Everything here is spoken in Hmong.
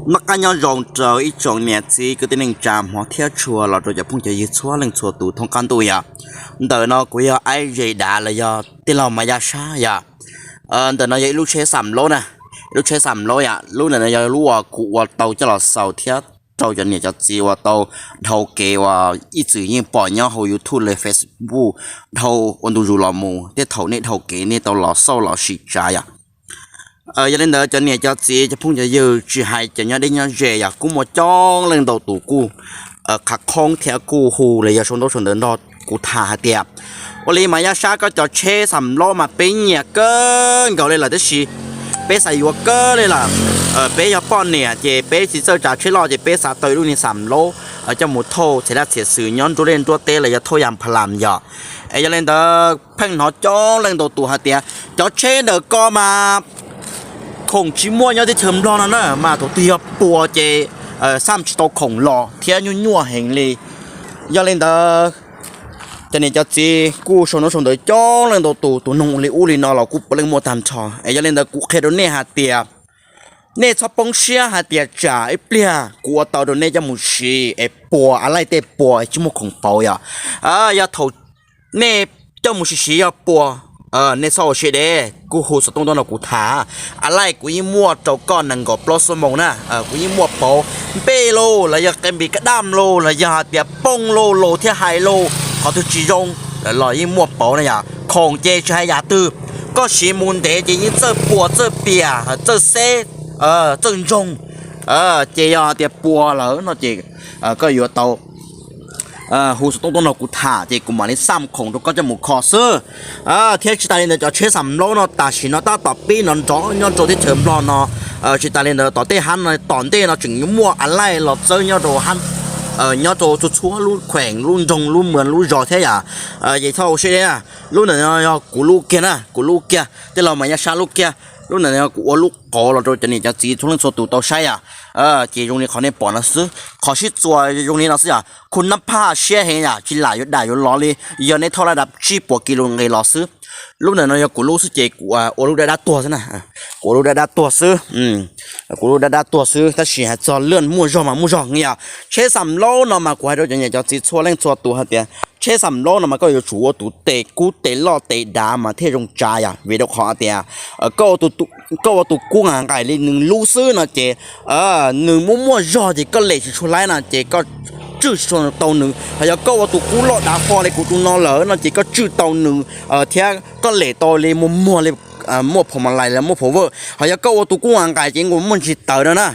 Noj qab nyob zoo rau ib tsoom niam txiv kwv tij neej tsa hmov thiab tshua los rau cov phooj cov ywg txhua leej txhua tus thoob qab ntuj yom. Ntawm no kuv yog Aib Ze Dav los yog tij laug Mas Yaj Sab yom. Ntawm no yog ib lub tsheb xam laub na, ib lub tsheb xam laub yom. Lub ntawm no yog lub uas kuv ua tau coj los xaus thiab rau cov niam cov txiv uas tau dhau kev uas ib txwm yeej pom nyob hauv YouTube los Facebook dhau ua ntu zus los mus, thiab thaum nej dhau kev nej tau los xauj los sim tsav yom. Yog li ntawd cov niam cov txiv cov phooj cov ywg tsis hais cov nyob deb nyob ze yom, kuj muaj coob leej ntau tus kuj qhov qhoob thiab kuj hu los yog sau ntaub sau ntawv nrog kuv tham hais tias, ua li Mas Yaj Sab, koj cov tsheb xam laub mas peb nyiam kawg nkaus li lawm tab sis peb xav yuav kawg li lawm. Peb yog poj niam ces peb tsis txawj tsav tsheb loj ces peb xav tau ib lub niag xam laub coj mus thauj txhia laj txhia xwm nyob nruab liaj nruab teb los yog thauj yas pha las yom. Es yog li ntawd pheej hnov coob leej ntau tus hais tias cov tsheb ntawm ko mas khoom tsis muaj nyob teb chaws Nplog no na, mas thaum twg yog puas ces xam tsis tau khoom los thiab nyuaj nyuaj heev li. Yog li ntawd cov niam cov txiv kuj sau ntaub sau ntawv coob leej ntau tus, tus noog li ub li no los kuj puav leej muaj tag nrho. Es yog li ntawd kuv qhia rau nej hais tias nej txhob poob siab hais tias tsam ib pliag kuv ua tau rau nej coj mus siv es puas a laij tej puas tsis muaj khoom pauv yom. Yog thaum nej coj mus siv siv yog puas, nej txhob ua siab deb, kuj hu xov tooj tuaj nrog kuv tham. A laij kuv yeej muaj rau koj nees nkaum plaub xuab moos na, kuv yeej muaj pauv. Npej lauj los yog qe npis kaj daj lauj los yog hais tias pooj lauj, laus thiab hais lauj, qhov twg tsis zoo los yeej muaj pauv na yom. Khoom ces tsis hais yam twg, koj siv mus ntev ces yeej txawj puas txawj pias txawj xeb txawj ntsoog. Ces yog hais tias puas lawm no ces koj yuav tau hu xov tooj tuaj nrog kuv tham ces kuv mam li xam khoom rau koj coj mus kho xwb. Thiab tsis tas li ntawd cov tsheb xam laub no tam sim no tab tom pib nrov nrov nyob rau teb chaws Nplog no. Tsis tas li ntawd tom tej hab no tom ntej no tseem yuav muaj a laij los txawb nyob rau, nyob rau txhua txhua lub kheem lub nroog lub mws lub zos thiab yom. Ces txhob ua siab deb, lub ntawm no yog kuv lub kiag na, kuv lub kiag, tij laug Mas Yaj Sab lub kiag. Lub ntawm no yog kuv ua lub qauv los rau cov niam cov txiv txhua leej txhua tus tau saib yom. Ces zoo li qhov nej pom no xwb, qhov sib txuas zoo li no xwb yom, khu nab phaj siab heev yom, tsis lam yuav dam yuav lov li. Yog nej thauj laj dab tsib puas kis lus nqis los xwb. Lub ntawm no yog kuv lub xwb ces kuv ua lub dab dab tuag xwb na, kuv ua lub dab dab tuag xwb. Kuv lub dab dab tuag xwb tab sis hais txog lwj muaj zog mas muaj zog yom. Tsheb xam laub no mas kuv hais rau cov niam cov txiv txhua leej txhua tus hais tias tsheb xam laub no mas koj yuav tsum ua tus tes kub tes loj tes dav mas thiaj zoo tsav yom. Vim rau qhov tias koj ua tus kub nqaim li nws lub xwb no ces nws muaj muaj zog ces koj lem tsis tshua laib no ces koj tswj tsis tau nws. Ho yog koj ua tus kub loj dav fo li kuv tus no lawm no ces koj tswj tau nws thiab koj lem tau li muag muag li, muaj phaum ma lais los muaj phaum vawj. Ho yog koj ua tus kub nqaim ces nkaus muaj ntsis tawv no na.